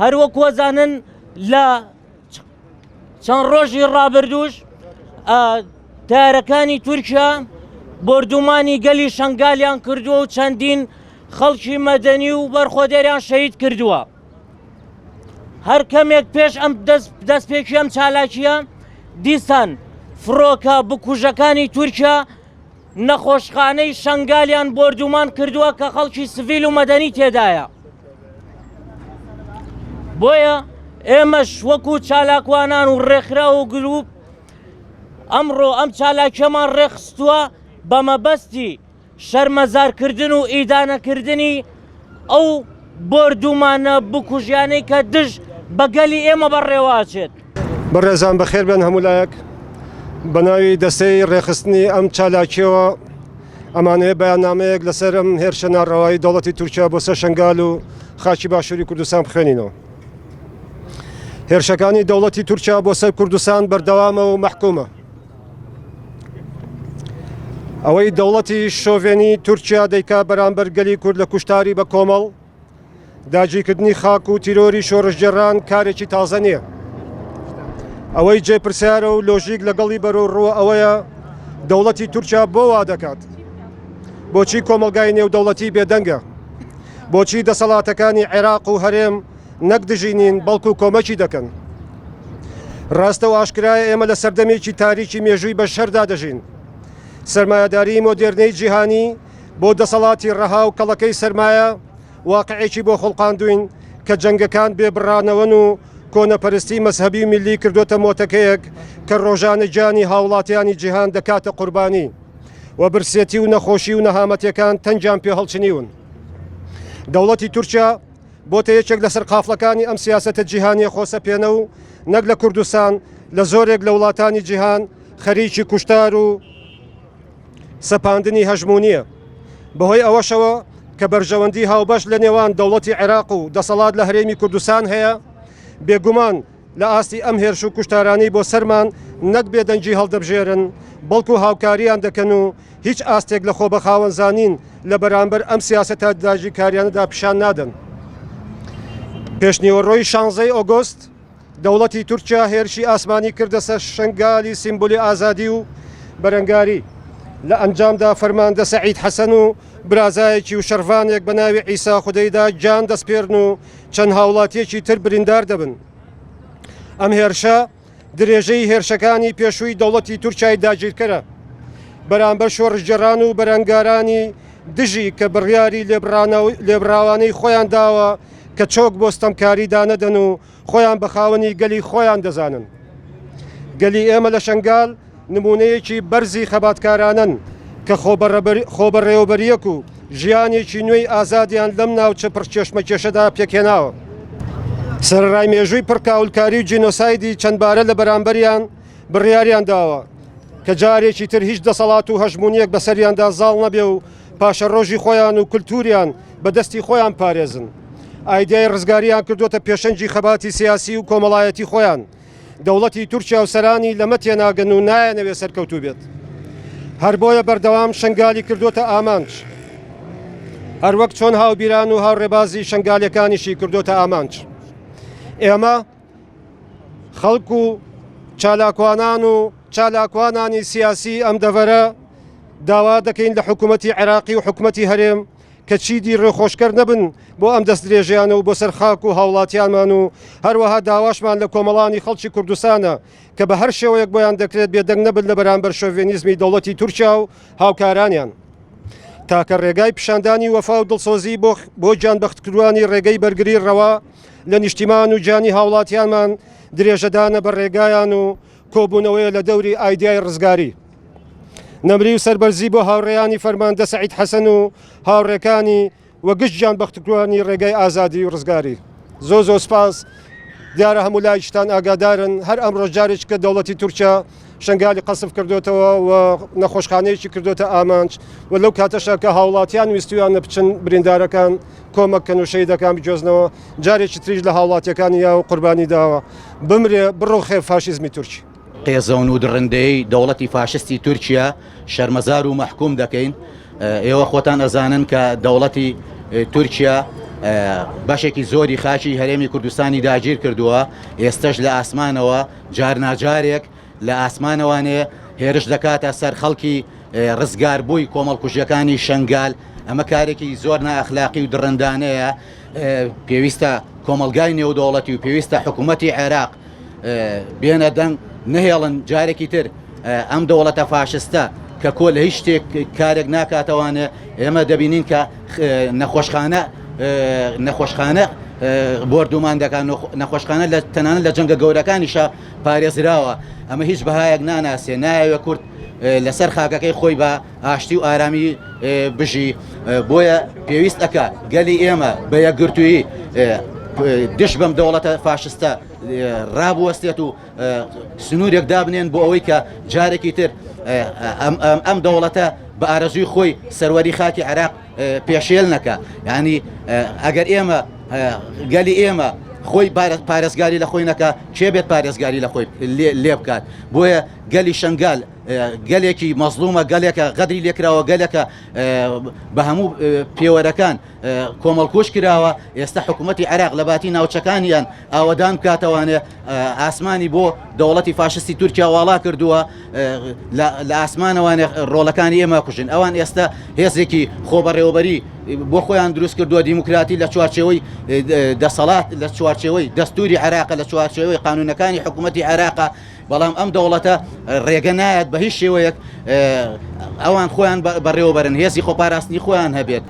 هەروەک وەزانن لە چەند ڕۆژی ڕابردووش تارەکانی تورکیا بۆردومانی گەلی شنگالیان کردووە و چەندین خەڵکی مەدەنی و بەرخۆدێریان شەهید کردووە. هەر کەمێک پێش ئەم دەستپێکی ئەم چالاکیە دیسان فڕۆکە بکوژەکانی تورکیا نەخۆشخانەی شنگالیان بۆردومان کردووە کە خەڵکی سڤیل و مەدەنی تێدایە. بۆیە ئێمەش وەکو چالاکوانان و ڕێکخراو و گروپ ئەمڕۆ ئەم چالاکیەمان ڕێکخستووە بە مەبەستی شەرمەزارکردن و ئیدانەکردنی ئەو بۆردومانە بکوژیانەی کە دژ بە گەلی ئێمە بەڕێوەئەچێت. بەڕێزان بەخێر بێن هەموو لایەک بە ناوی دەستەی ڕێکخستنی ئەم چالاکیەوە ئەمانەوێ بەیاننامەیەک لەسەر ئەم هێرشە ناڕەوایی دەوڵەتی تورکیا بۆ سەر شنگال و خاکی باشووری کوردستان بخوێنینەوە. هێرشەکانی دەوڵەتی تورکیا بۆ سەر کوردستان بەردەوامە و مەحکومە. ئەوەی دەوڵەتی شۆڤێنی تورکیا دەیکا بەرامبەر گەلی کورد لە کوشتاری بە کۆمەڵ، داگیرکردنی خاک و تیرۆری شۆڕشگێڕان کارێکی تازە نییە. ئەوەی جێ پرسیارە و لۆژیک لەگەڵی بەرەو ڕووە ئەوەیە دەوڵەتی تورکیا بۆ وا دەکات؟ بۆچی کۆمەڵگای نێودەوڵەتی بێدەنگە؟ بۆچی دەسەڵاتەکانی عێراق و هەرێم نەک دژی نین بەڵکو کۆمەکی دەکەن؟ ڕاستە و ئاشکرایە ئێمە لە سەردەمێکی تاریکی مێژووی بەشەردا دەژین. سەرمایەداریی مۆدێرنەی جیهانی بۆ دەسەڵاتی ڕەها و کەڵەکەی سەرمایە واقعێکی بۆ خوڵقاندووین کە جەنگەکان بێ بڕانەوەن و کۆنەپەرستی مەزهەبی و میللی کردۆتە مۆتەکەیەک کە ڕۆژانە گیانی هاوڵاتیانی جیهان دەکاتە قوربانی و برسێتی و نەخۆشی و نەهامەتیەکان تەنگیان پێ هەڵچنیون. دەوڵەتی تورکیا بۆتە یەکێک لە سەرقافڵەکانی ئەم سیاسەتە جیهانیە خۆسەپێنە و نەک لە کوردستان لە زۆرێک لە وڵاتانی جیهان خەریکی کوشتار و سەپاندنی هەژموونییە. بەهۆی ئەوەشەوە کە بەرژەوەندی هاوبەش لە نێوان دەوڵەتی عێراق و دەسەڵات لە هەرێمی کوردستان هەیە، بێگومان لە ئاستی ئەم هێرش و کوشتارانەی بۆ سەرمان نەک بێدەنگی هەڵدەبژێرن، بەڵکو هاوکارییان دەکەن و هیچ ئاستێک لە خۆبەخاوەنزانین لە بەرامبەر ئەم سیاسەتە داگیرکاریانەدا پیشان نادەن. پێشنیوەڕۆی شانزەی ئۆگۆست، دەوڵەتی تورکیا هێرشی ئاسمانی کردە سەر شنگالی سیمبولی ئازادی و بەرەنگاری. لە ئەنجامدا فەرماندە سەعید حەسەن و برازایەکی و شەڕڤانێک بە ناوی عیسا خودەیدا گیان دەسپێرن و چەند هاوڵاتیەکی تر بریندار دەبن. ئەم هێرشە درێژەی هێرشەکانی پێشووی دەوڵەتی تورکیای داگیرکەرە بەرامبەر شۆڕشگێڕان و بەرەنگارانی دژی کە بڕیاری لێبڕاوانەی خۆیان داوە کە چۆک بۆ ستەمکاری دانەدەن و خۆیان بە خاوەنی گەلی خۆیان دەزانن. گەلی ئێمە لە شەنگال نموونەیەکی بەرزی خەباتکارانەن کە خۆبەڕێوەبەرییەک و ژیانێکی نوێی ئازادیان لەم ناوچە پڕ کێشمەکێشەدا پێکهێناوە. سەرەڕای مێژووی پڕ کاولکاری و جینۆسایدی چەندبارە لە بەرامبەریان بڕیاریان داوە کە جارێکی تر هیچ دەسەڵات و هەژموونیەک بەسەریاندا زاڵ نەبێ و پاشەڕۆژی خۆیان و کولتووریان بە دەستی خۆیان پارێزن. ئایدیای ڕزگارییان کردۆتە پێشەنگی خەباتی سیاسی و کۆمەڵایەتی خۆیان. دەوڵەتی تورکیا و سەرانی لەمە تێناگەن و نایانەوێ سەرکەوتوو بێت. هەر بۆیە بەردەوام شنگالی کردۆتە ئامانج. هەروەک چۆن هاوبیران و هاوڕێبازی شنگالیەکانیشی کردۆتە ئامانج. ئێمە خەڵک و چالاکوانان و چالاکوانانی سیاسی ئەم دەڤەرە داوا دەکەین لە حکوومەتی عێراقی و حکوومەتی هەرێم کە چیدی ڕێخۆشکەر نەبن بۆ ئەم دەستدرێژیانە و بۆ سەر خاک و هاوڵاتیانمان و هەروەها داواشمان لە کۆمەڵانی خەڵکی کوردستانە کە بە هەر شێوەیەک بۆیان دەکرێت بێدەنگ نەبن لە بەرامبەر شۆڤێنیزمی دەوڵەتی تورکیا و هاوکارانیان. تاکە ڕێگای پیشاندانی وەفا و دڵسۆزی بۆ بۆ گیانبەختکردوانی ڕێگەی بەرگری ڕەوا لە نیشتیمان و گیانی هاوڵاتیانمان درێژەدانە بە ڕێگایان و کۆبوونەوەیە لە دەوری ئایدیای ڕزگاری. نەمری و سەربەرزی بۆ هاوڕێیانی فەرماندە سەعید حەسەن و هاوڕێکانی و گشت گیانبەختکردوانی ڕێگای ئازادی و ڕزگاری. زۆر زۆر سپاس. دیارە هەموو لایەکتان ئاگادارن هەر ئەمڕۆش جارێکی کە دەوڵەتی تورکیا شنگالی قەسف کردوتەوە و نەخۆشخانەیەکی کردوتە ئامانج و لەو کاتەشا کە هاوڵاتیان ویستویانە بچن بریندارەکان کۆمەک کەن و شەهیدەکان بگوێزنەوە جارێکی تریش لە هاوڵاتیەکانی یا و قوربانی داوە بمرێ بڕوخێ فاشیزمی تورکی. قێزەون و دڕندەیی دەوڵەتی فاشستی تورکیا شەرمەزار و مەحکوم دەکەین. ئێوە خۆتان ئەزانن کە دەوڵەتی تورکیا بەشێکی زۆری خاکی هەرێمی کوردستانی داگیر کردووە، ئێستەش لە ئاسمانەوە جارناجارێک لە ئاسمانەوانێ هێرش دەکاتە سەر خەڵکی ڕزگاربووی کۆمەڵکوژیەکانی شەنگال، ئەمە کارێکی زۆر نائەخلاقی و دڕندانەیە، پێویستە کۆمەڵگای نێودەوڵەتی و پێویستە حکوومەتی عێراق بێنە دەنگ نەهێڵن جارێکی تر ئەم دەوڵەتە فاشستە کە کۆ لە هیچ شتێک کارێک ناکاتەوانێ ئێمە دەبینین کە نەخۆشخانە نەخۆشخانە بۆردومان دەکات نەخۆشخانە لە تەنانەت لە جەنگە گەورەکانیشە پارێزراوە ئەمە هیچ بەهایەک ناناسێ نایەوێ کورد لەسەر خاکەکەی خۆی بە ئاشتی و ئارامی بژی بۆیە پێویست ئەکا گەلی ئێمە بە یەکگرتوویی دژ بەم دەوڵەتە فاشستە ڕابوەستێت و سنوورێک دابنێن بۆ ئەوەی کە جارێکی تر ئەم دەوڵەتە بە ئارەزووی خۆی سەروەری خاکی عێراق پێشێل نەکا ینی ئەگەر ئێمە گەلی ئێمە خۆی پارێزگاری لە خۆی نەکا کێ بێت پارێزگاری لە خۆی لێ بکات بۆیە گەلی شنگال گەلێکی مەزلومە گەلێکە غەدری لێکراوە گەلەکە بە هەموو پێوەرەکان کۆمەڵکوژ کراوە ئێستا حکوومەتتی عێراق لە باتی ناوچەکانیان ئاوەدان بکاتەوانێ ئاسمانی بۆ دەوڵەتی فاشستی تورکیا واڵا کردووە لە ئاسمانەوانێ ڕۆڵەکانی ئێمە کوژن ئەوان ئێستا هێزێکی خۆبەڕێوەبەری بۆ خۆیان دروست کردووە دیموکراتی لە چوارچێوەی دەسەڵات لە چوارچێوەی دەستوری عێراق لە چوارچێوەی قانونەکانی حکوومەتتی عێراقە بەڵام ئەم دەوڵەتە ڕێگە نایەت بە هیچ شێوەیەک ئەوان خۆیان بەڕێوەبەرن هێزی خۆپاراستنی خۆیان هەبێت.